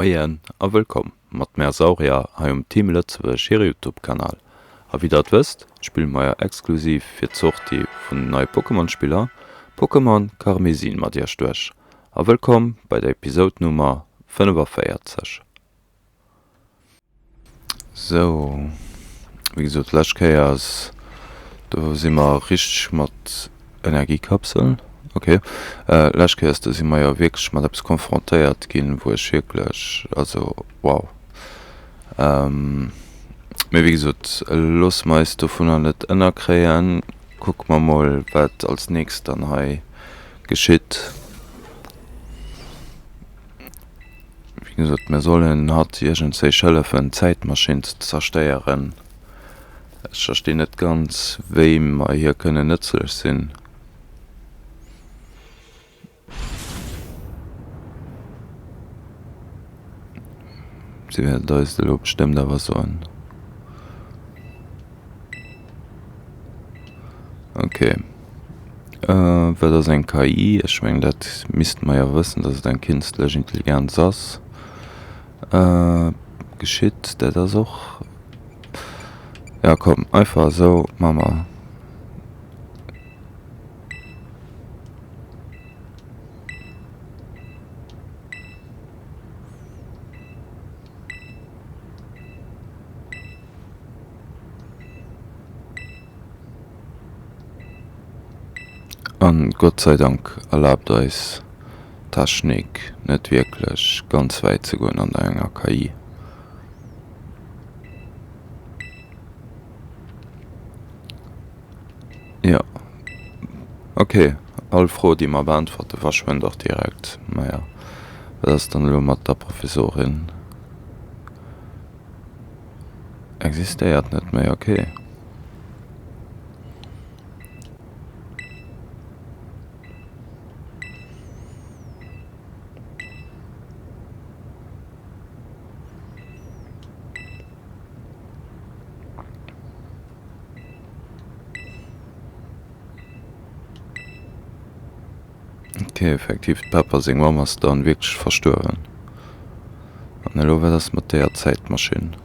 Moien a wëllkomm mat Mersaurier hei um Team Lëtzebuerg hire Youtube Kanal. A wéi der et wësst, spille mer jo exklusiv fir d'Sortie vun den neie Pokémon Spiller Pokémon Karmesin mat iech duerch. A wëllkomm bei der Episode Nummer 45. Sou, wéi gesot, d'lescht Kéier ass, do si mer richteg mat Energiekapseln, ok, lescht Kéiers, do si mer jo wierklech mat eppes konfrontéiert ginn, wou ech wierklech, also wow. Mee wéi gesot, loosse mer eis dovunner net ënnerkréien, kucke mer mol, wat als nächst dann hei geschitt. Wéi gesot, mir sollen hatt iergendzéich hëllefen, d'Zäitmaschinn ze zerstéieren. Ech verstinn net ganz, wéi mer hir kënnen nëtzlech sinn. Si wäert et eis elo bestëmmt awer soen. Ok. Wat ass eng KI? Ech mengen dat misste mer jo wëssen, datt et eng kinstlech Intelligenz ass. Geschitt, dat ass och, jo komm einfach esou maache mer. An Gott sei Dank erlaabt eis d'Technik net wierklech ganz wäit ze goen an enger KI. Jo, ok, all Fro déi mer beäntwerte verschwënnt och direkt. Maja, wat ass dann elo mat der Professorin? Existéiert net méi, ok. Ok, effektiv, d'Pepper seng Mamm ass dann wierklech verstuerwen. An elo, wat ass mat deeër Zäitmaschinn?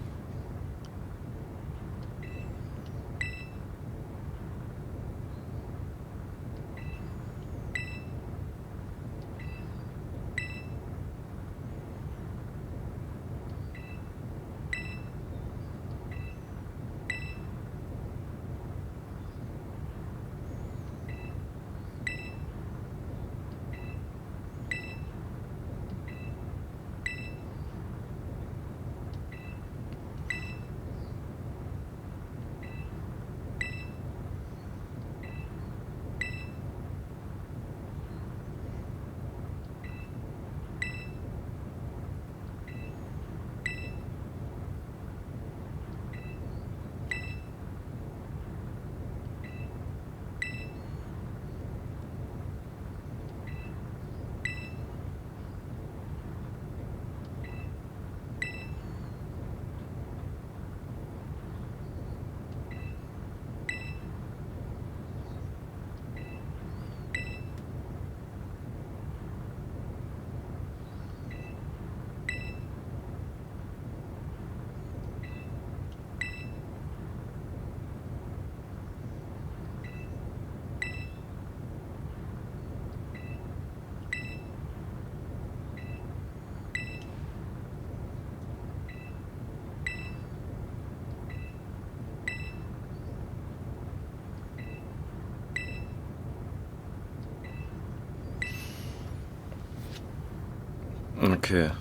Ok,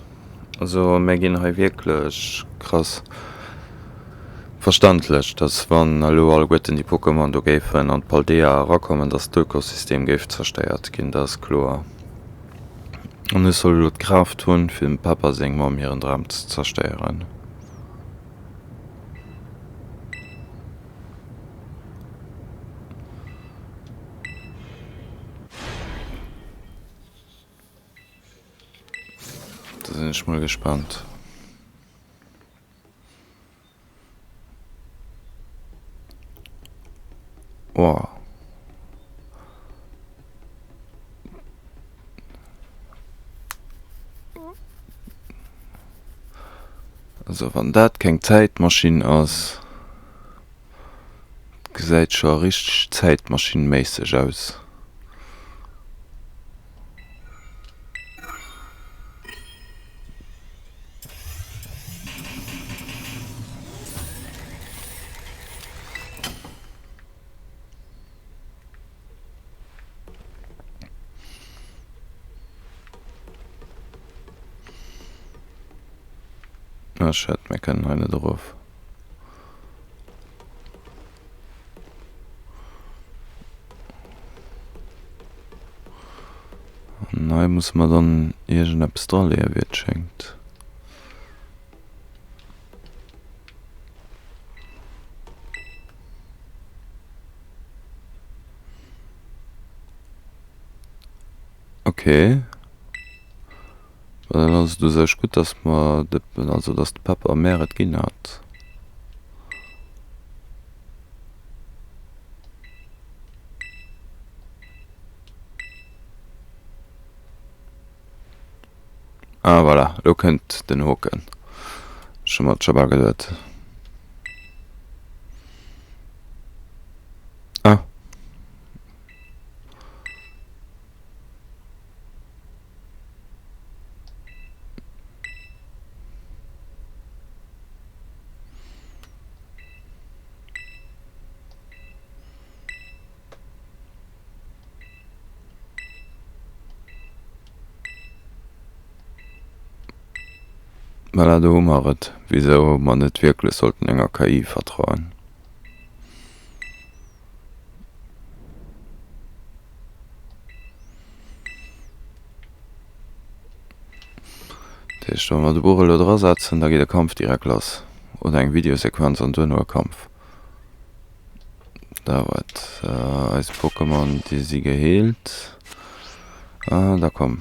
also mir ginn hei wierklech krass. Verständlech, dass wann elo alleguerten déi Pokémon do géifen an d'Paldea erakommen, dass d'Ökosystem géif zerstéiert ginn, dat ass kloer. An ech soll elo d'Kraaft hunn, fir dem Pepper seng Mamm hiren Dram ze zerstéieren. Da sinn ech mol gespannt. Wow. Also wann dat keng Zäitmaschinn ass, gesäit scho richteg Zäitmaschinn-méisseg aus. Ah shit, mir kënnen hei net erof. An hei musse mer dann iergendeppes draleeën, wéi et schéngt. Ok. Dann ass et u sech gutt, dass mer de, also dass de Pepper mär et ginn hat. Ah voilà, elo kënnt den Hoken. Ech hu mer et scho bal geduet. Ah. Voilà, do hu mer et, wisou mer net wierklech sollten enger KI vertrauen. Dat heescht, wa mer de Buch elo drasetzen, da geet e Kampf direkt lass. Oder eng Videosequenz an duerno e Kampf. Da wat eis Pokémon, déi si geheelt. Ah, da komm.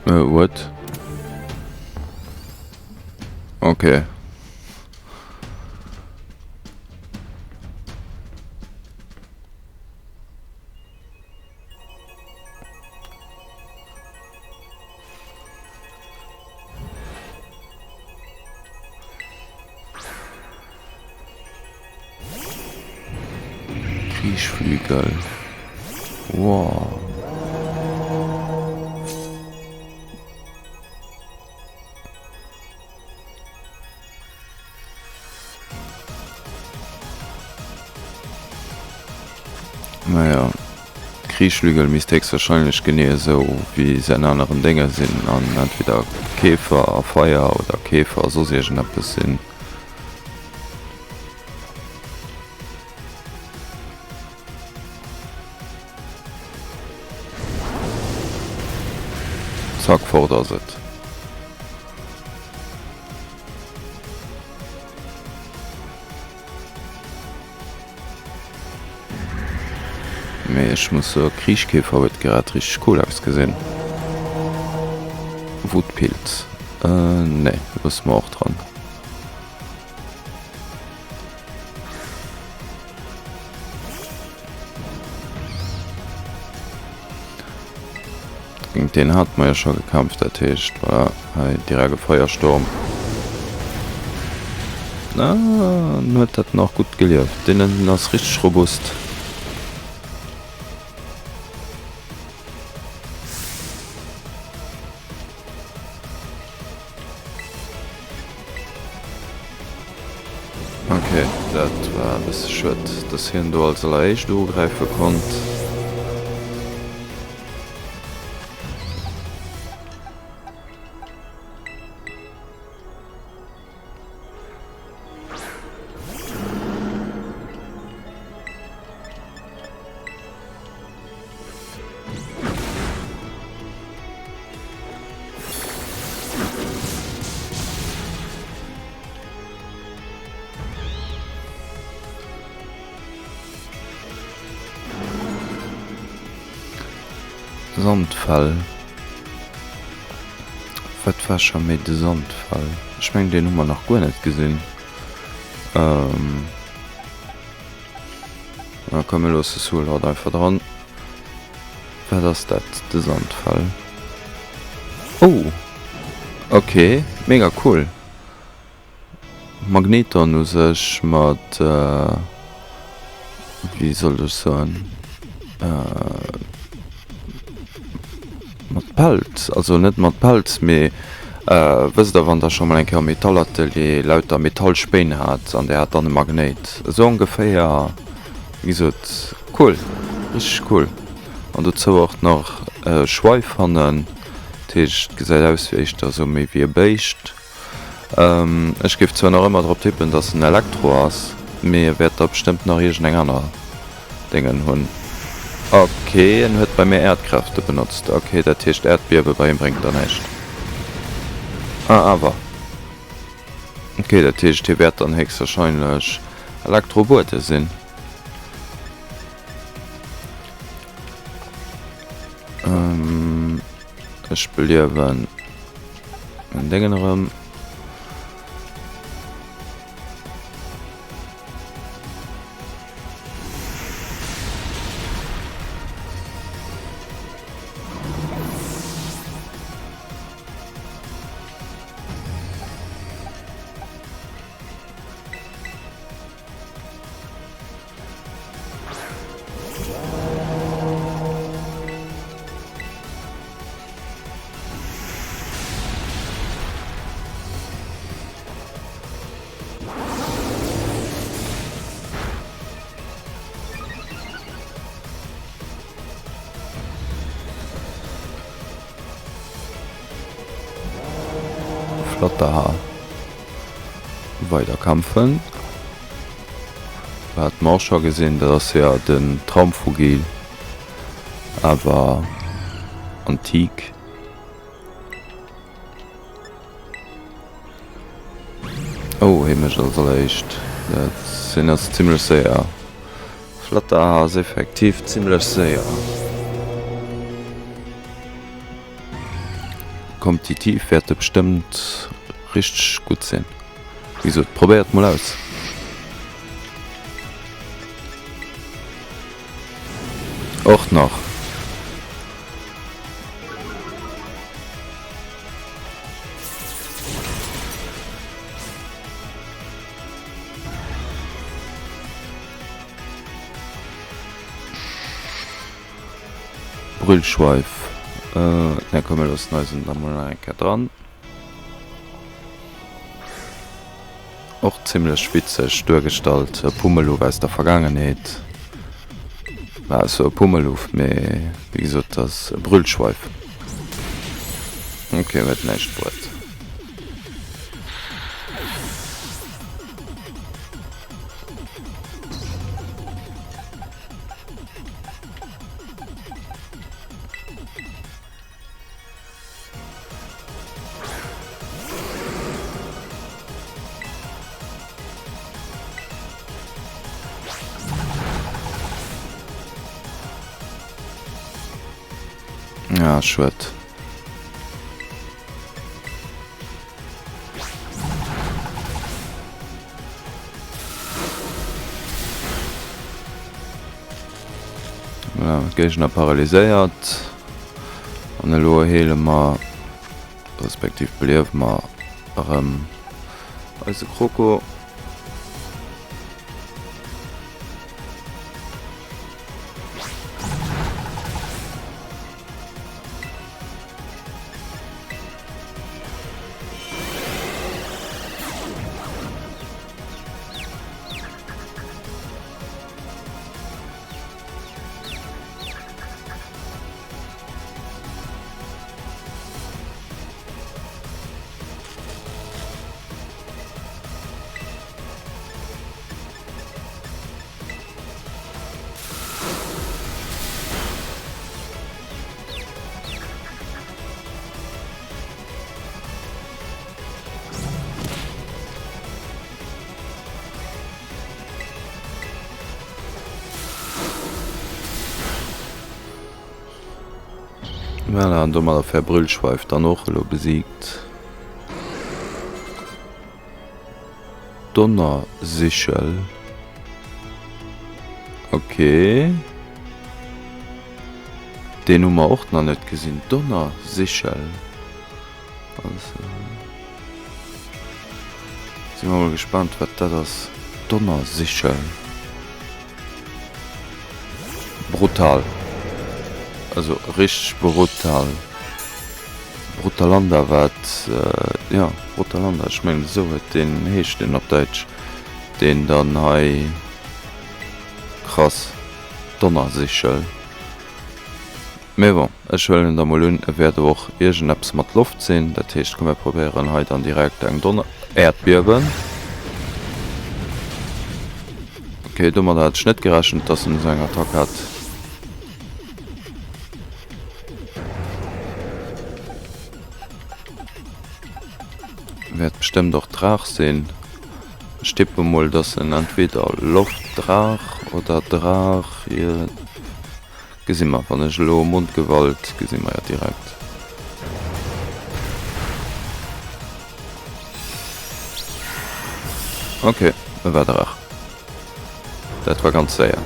Äh, what? Okay. Kriechflügel. Wow. Naja, Kriechflügel misst héchstwahrscheinlech genee esou wéi säin aneren Dénge sinn an entweder Käfer a Feier oder Käfer a soss iergendeppes sinn. Zack, fort ass et. Mee ech muss soen, Kriechkäfer huet grad richteg cool ausgesinn. Wutpilz, nee, loosse mer och dran. Géint deen hate mer jo scho gekämpft, dat heescht, voilà, hei direkt e Feierstorm. Ah, en huet dat nach gutt gelieft. Deen ass richteg robust. Ok, dat war e bësse schued, dass hien do als alleréischt ugräife konnt. Sandfell. Wat war scho méi de Sandfell? Ech mengen deen hu mer nach guer net gesinn. Ähm. Na komm mir loosse Soulhard einfach dran. Wat ass dat? De Sandfell. Oh! Ok, mega cool. Magneton u sech mat, wéi soll ech soen, mat Pelz, also net mat Pelz, mee wësst der, wann der scho mol eng Kéier am Metallatelier lauter Metallspéin hat an där hat dann e Magnéit, esou ongeféier, wéi gesot, cool, richteg cool. An dozou och nach e Schweif hannen, dat heescht, gesäit aus wéi éischter esou méi wéi e Béischt. Ech géif zwar nach ëmmer drop tippen dass en Elektro ass, mee e wäert da bestëmmt nach iergend eng aner Déngen hunn. Ok, en huet bei mir Äerdkräfte benotzt. Ok, dat heescht Äerdbiewe bei him bréngt da näischt. Ah awer. Ok, dat heescht hie wäert dann héchstwahrscheinlech Elektrobuede sinn. Ech beliewen mein Déngen erëm. Flotter weider kämpfen. Hat mer och scho gesinn, dat ass jo den Traumvogel, awer antik. Oh, hie mécht als alleréischt dat, hien ass zimlech séier. Flutter ass effektiv zimlech séier. Kompetitiv wäert e bestëmmt richteg gutt sinn. Wéi gesot, probéiert mol aus. Och nach. Brüllschweif. Äh, komm, mir loossen eisen da mol nach eng Kéier dran. Och zimlech witzeg duergestallt, e Pummeluff aus der Vergaangenheet. Bah, ass jo e Pummeluff, mee wéi gesot, ass e Brüllschweif. Ok, huet näischt bruet. Ja, schued. Voilà, Géigner paralyséiert. An elo heele mer, respektiv beliewe mer erëm eise Kroko. Voilà, an domadder wär Brüllschweif dann och elo besiegt. Donnersichel. Ok. Deen hu mer och nach net gesinn. Donnersichel. Also. Si mer mol gespannt, wat dat ass. Donnersichel. Brutal. Also richteg brutal. Brutalanda wat, jo Brutalanda, ech mengen esou huet deen, heescht deen op Däitsch, deen dann hei, krass, Donnersichel. Mee bon, ech huelen da mol un, e wäert och iergendeppes mat Loft sinn. Dat heescht, komm mir probéieren hei dann direkt eng Donner, Äerdbiewen. Ok, domadder hat ech net gerechent, dass en esou eng Attack hat. Wäert bestëmmt och Draach sinn. Ech tippe mol, dass en entweder Loftdraach oder Draach. Gesi mer, wann ech elo Mondgewalt, gesi mer jo direkt. Ok, e war Draach. Dat war ganz séier.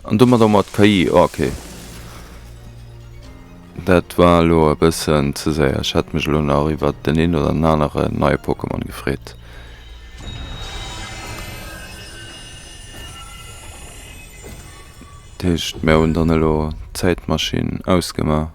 An domadder hu mer d'KI. Ok. Dat war elo e bëssen ze séier. Ech hätt mech elo nach iwwert den een oder den aneren neie Pokémon gefreet. Dat heescht, mir hunn dann elo d'Zäitmaschinn ausgemaach.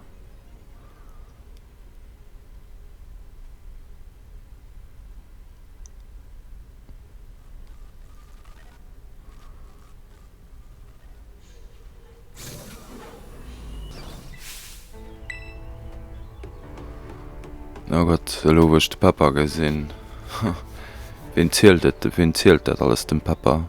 Oh Gott, elo wou ech de Pepper gesinn. Ween zielt et, ween zielt dat alles dem Pepper?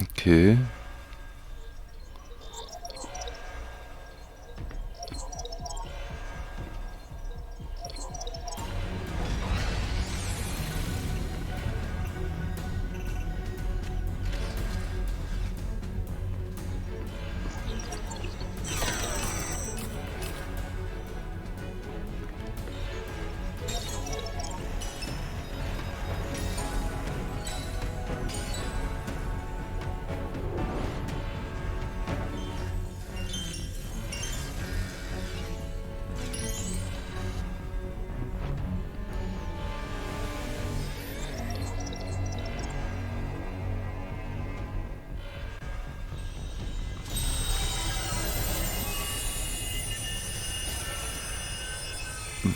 Okay.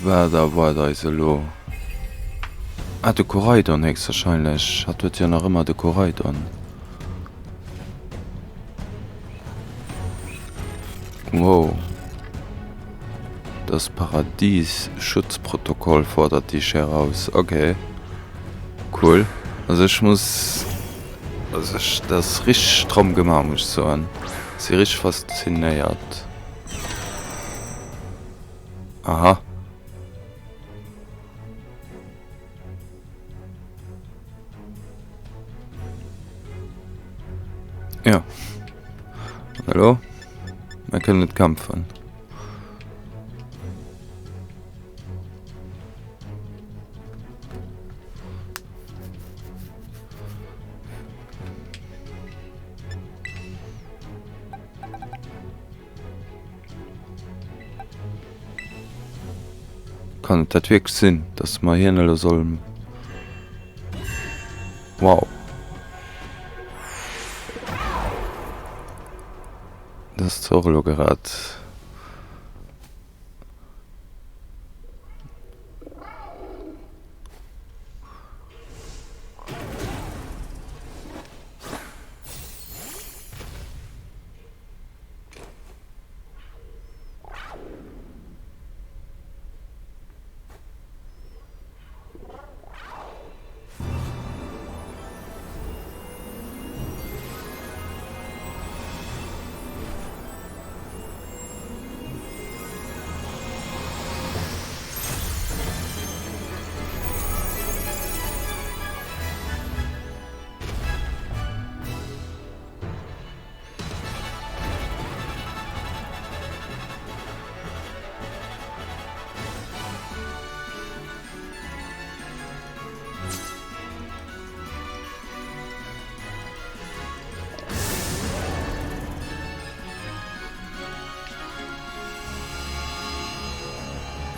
Wat erwaart eis elo? Ah, de Koraidon héchstwahrscheinlech. Hatt huet jo nach ëmmer de Koraidon. Wow. Das Paradies-Schutzprotokoll fordert dich heraus. Okay. Cool. Also ech muss... Also ech, dat ass richteg stramm gemaach, muss ech soen. Si richteg faszinéiert. Aha. Ja. An elo? Mir kënnen net kämpfen. Kann et dat wierklech sinn, dass mer hien elo sollen. Wow. Dat ass zwar och elo grad.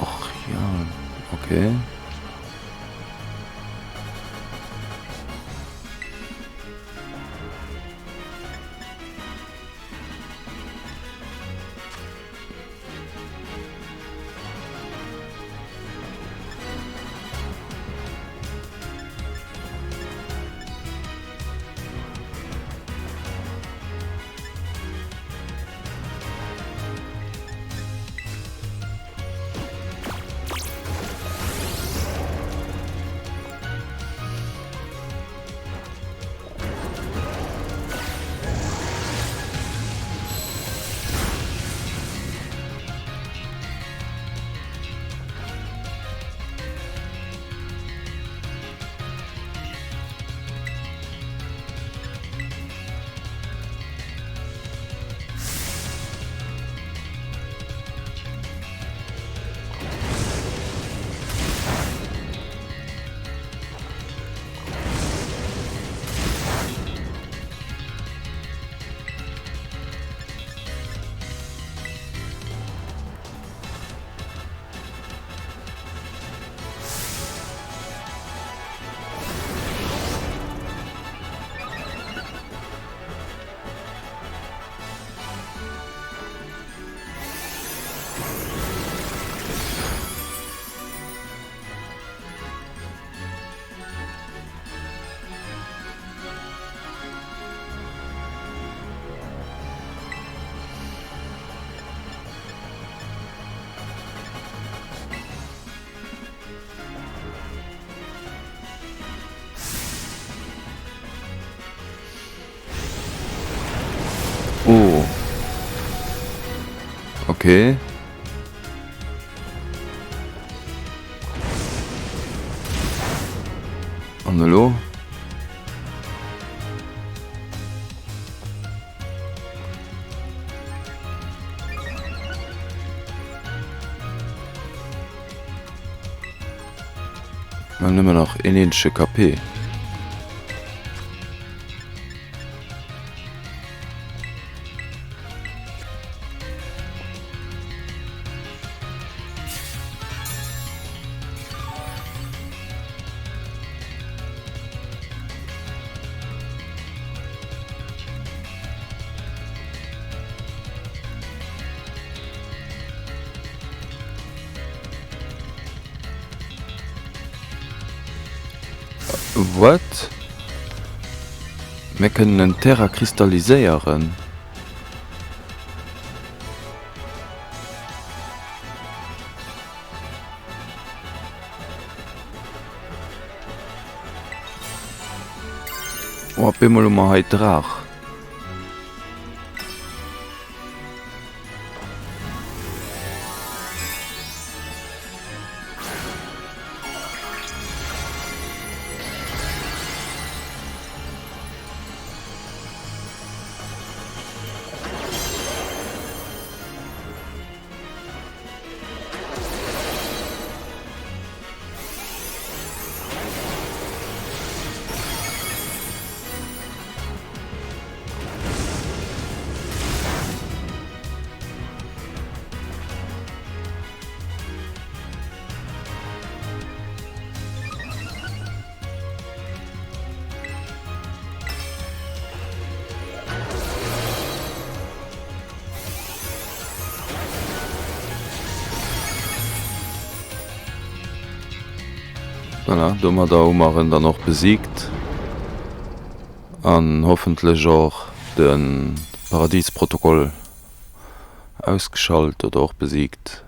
Och ja, okay. Oh. Okay. An elo? Mir hunn nëmmen nach een eenzege KP. What? Mir kënnen en Terra kristalliséieren. Oh, op eemol hu mer hei Draach. Voilà, domadder hu mer en dann och besiegt. An hoffentlech och de Paradiesprotokoll ausgeschalt oder och besiegt.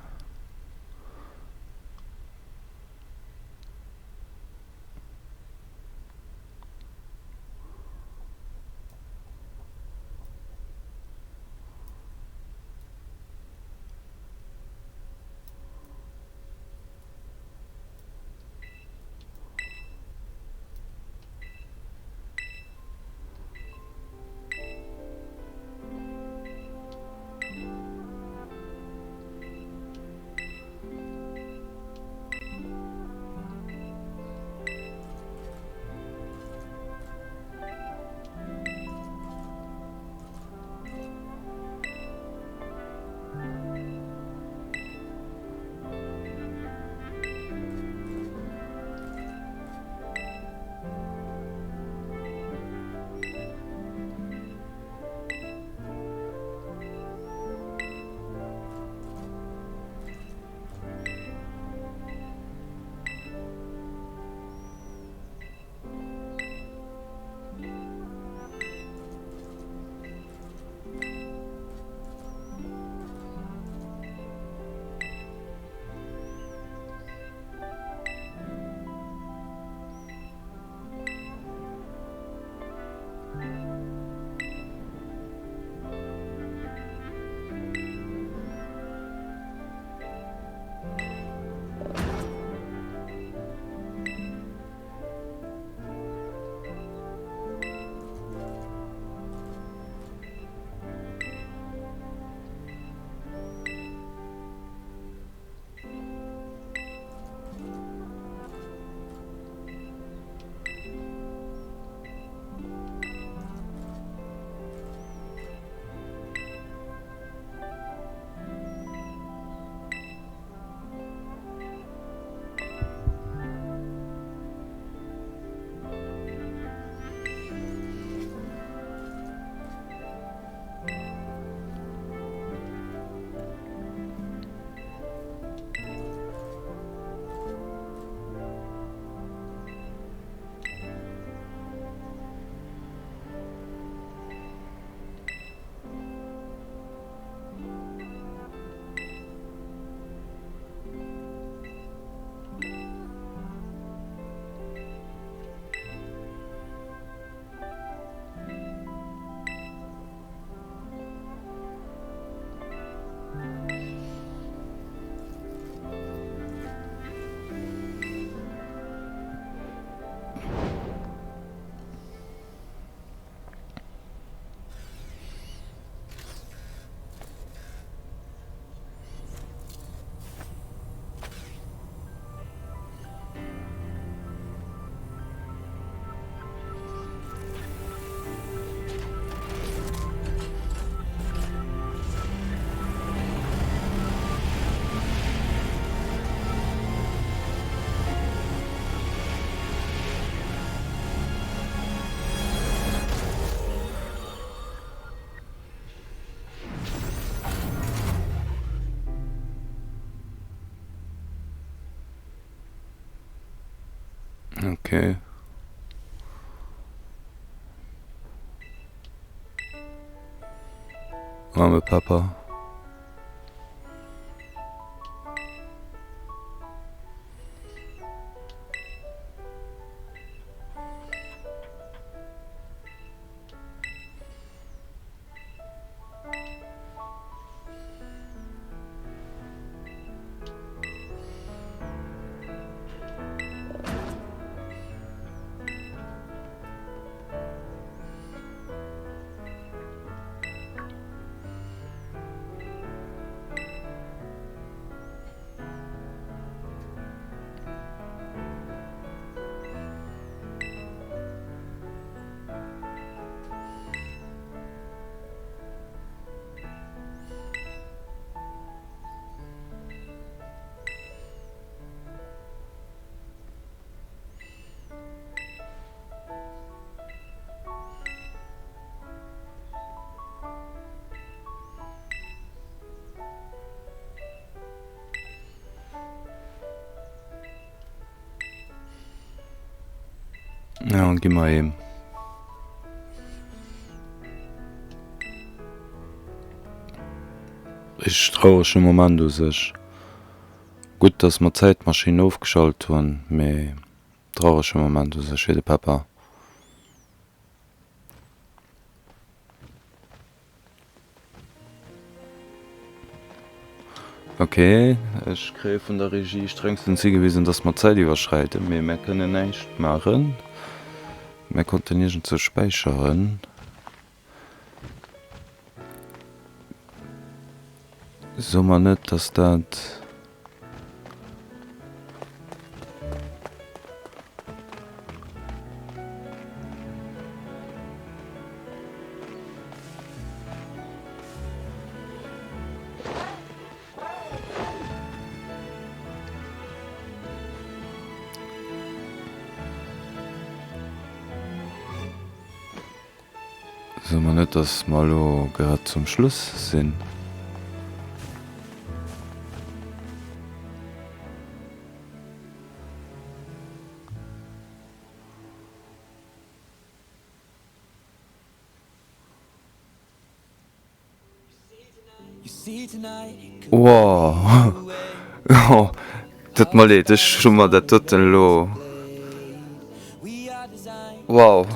Okay. Arme Papa. Ja, gi mer heem. Richteg traurege Moment u sech. Gutt, dass mer d'Zäitmaschinn ofgeschalt hunn, mee traurege Moment u sech fir de Pepper. Ok, ech kréie vun der Regie strengstens higewisen, dass mer d'Zäit iwwerschreiden, mee mär kënnen näischt maachen. Mär konnten niergendsou späicheren. So mer net, dass dat. So mer net, dass mer elo grad zum Schluss sinn. Wow, tut mer leed, ech hu mer dat doten elo, wow,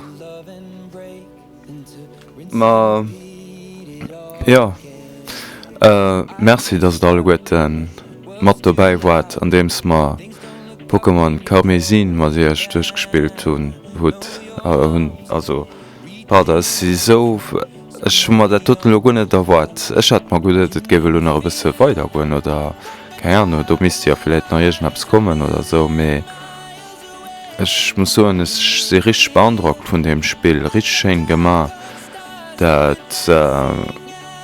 ma jo, merci dass der alleguerten mat dobäi waart andeems mer Pokémon Karmesin mat iech duerchgespillt hunn, hutt, hunn, also. Pardon, ech si sou, ech hu mer dat doten elo guer net erwaart. Ech hat mer geduet, et géif elo nach e bësse weidergoen oder keng Ahnung, do misst jo villäit nach iergendeppes kommen oder sou, mee ech muss soen, ech si richteg beandrockt vun deem Spill, richteg schéin gemaach, dat,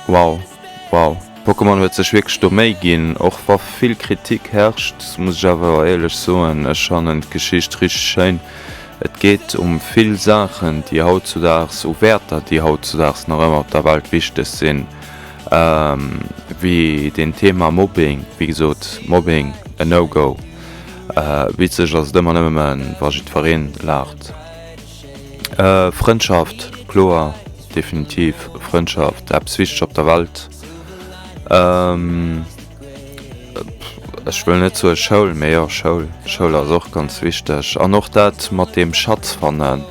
wow, wow. Pokémon huet sech wierklech do Méi ginn, och wa vill Kritik herrscht, muss ech awer éierlech soen, ech fannen d'Geschicht richteg schéin. Et geet um vill Saachen, déi hautzudaags, u Wäerter, déi hautzudaags nach ëmmer op der Welt wichteg sinn, wéi deen Thema Mobbing. Wéi gesot, Mobbing, e No-Go. Witzeg ass et ëmmer nëmmen, wa jiddweree laacht. Frëndschaft, kloer, definitiv Frëndschaft, eppes Wichteg op der Welt. Ech wëll net soe Schoul, mee jo, Schoul, Schoul ass och ganz wichteg. An och dat mat deem Schatz fannen,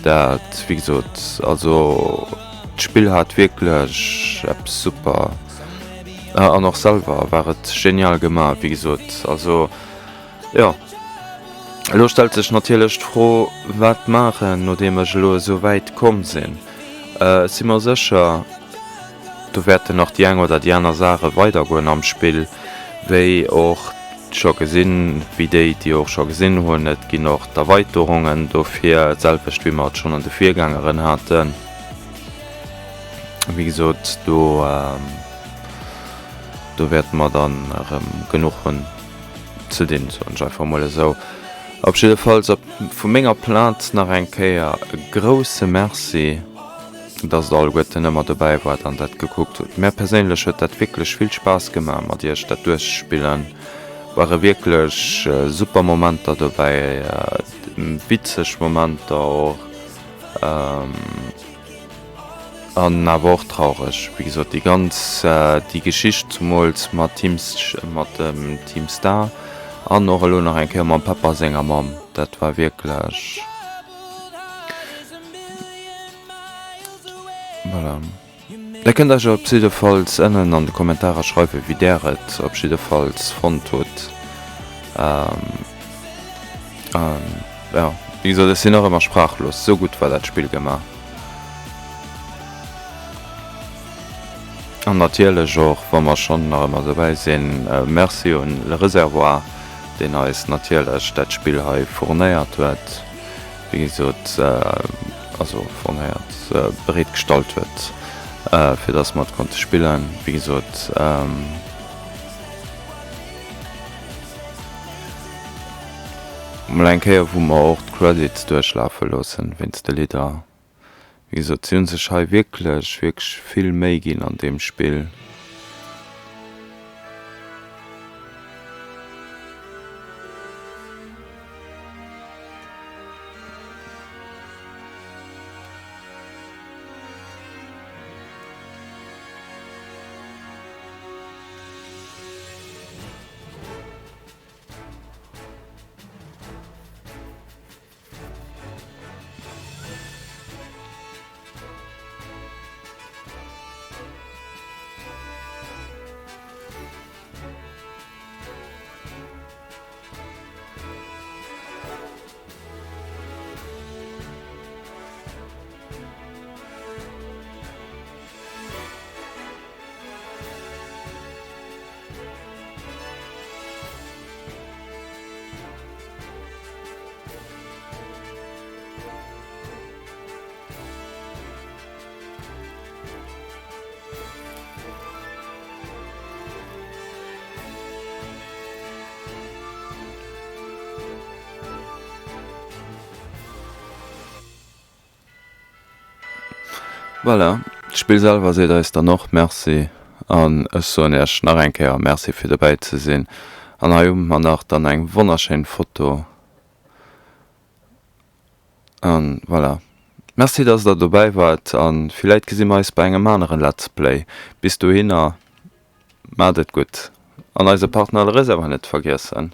dat, wéi gesot, also d'Spill hat wierklech eppes super. An och selwer war et genial gemaach, wéi gesot, also jo. Elo stellt sech natierlech d'Fro, Wat maachen, nodeem ech elo esou wäit komm sinn? Ech si mer sécher, Do wäerten nach déi eng oder déi aner Saache weidergoen am Spill, wéi och scho gesinn, wéi déi, déi och scho gesinn hunn, et ginn och d'Erweiterungen dofir, d'selwecht wéi mer et schonn an de Virgängeren haten. Wéi gesot, do, do wäerte mer dann erëm genuch hunn ze dinn, soen ech einfach emol esou. Op jiddefalls op vu menger Plaz nach eng Kéier e grouse Merci. Dass der alleguerten ëmmer dobäi waart an dat gekuckt hutt. Mär perséinlech huet dat wierklech vill Spaass gemaach mat iech dat duerchzespillen. Ware wierklech super Momenter dobäi, witzeg Momenter och an awer och traureg. Wéi gesot déi ganz déi Geschicht zumools mat Team mat dem Team Star an och elo nach eng Kéier mam Pepper senger Mamm, dat war wierklech. Voilà. Där kënnt Iech op jiddefalls ënnen an de Kommentarer schreiwen, wéi där et op jiddefalls fonnt hutt. An jo, wéi gesot, ech sinn nach ëmmer sprachlos, sou gutt war dat Spill gemaach. An natierlech och, wa mer schonn nach ëmmer dobäi sinn, Merci un Le Réservoir, deen eis natierlech dat Spill hei fournéiert huet. wéi gesot, also fournéiert, bereet gestallt huet, fir dass mer et konnte spillen. Wéi gesot, mol eng Kéier, wou mer och d'Credits duerchlafe loossen wéinst de Lidder. Wéi gesot, si hu sech hei wierklech, wierklech vill Méi ginn an deem Spill. Voilà, d'Spill selwer seet eis dann och Merci an ech soen iech nach eng Kéier Merci fir dobäi ze sinn. An hei hu mer nach dann eng wonnerschéin Foto. An voilà. Merci dass der dobäi waart an villäit gesi mer eis bei engem aneren Let's Play. Bis dohinner, maacht et gutt an eise Partner Le Réservoir net vergiessen.